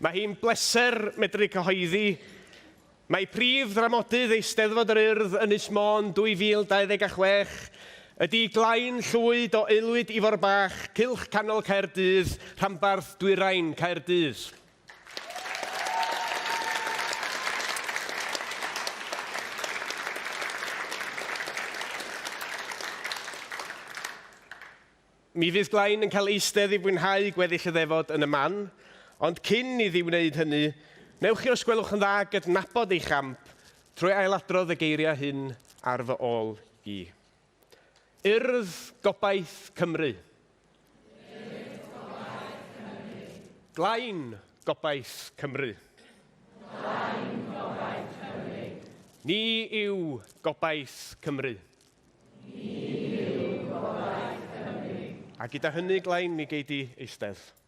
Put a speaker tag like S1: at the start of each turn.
S1: Mae hi'n bleser medru cyhoeddi mai prif ddramodydd Eisteddfod yr Urdd Ynys Môn 2026 ydy Glain Llwyd o Aelwyd Ifor Bach, Cylch Canol Caerdydd, Rhanbarth Dwyrain Caerdydd. Mi fydd Glain yn cael eistedd i fwynhau gweddill y ddefod yn y man, ond cyn iddi wneud hynny, wnewch chi os gwelwch yn dda gydnabod ei champ trwy ailadrodd y geiriau hyn ar fy ôl i. Urdd Gobaith Cymru.
S2: Urdd Gobaith Cymru.
S1: Glain Gobaith Cymru.
S2: Glain Gobaith Cymru.
S1: Ni yw Gobaith Cymru.
S2: Ni yw gobaith Cymru.
S1: A gyda hynny, Glain, mi gei di eistedd.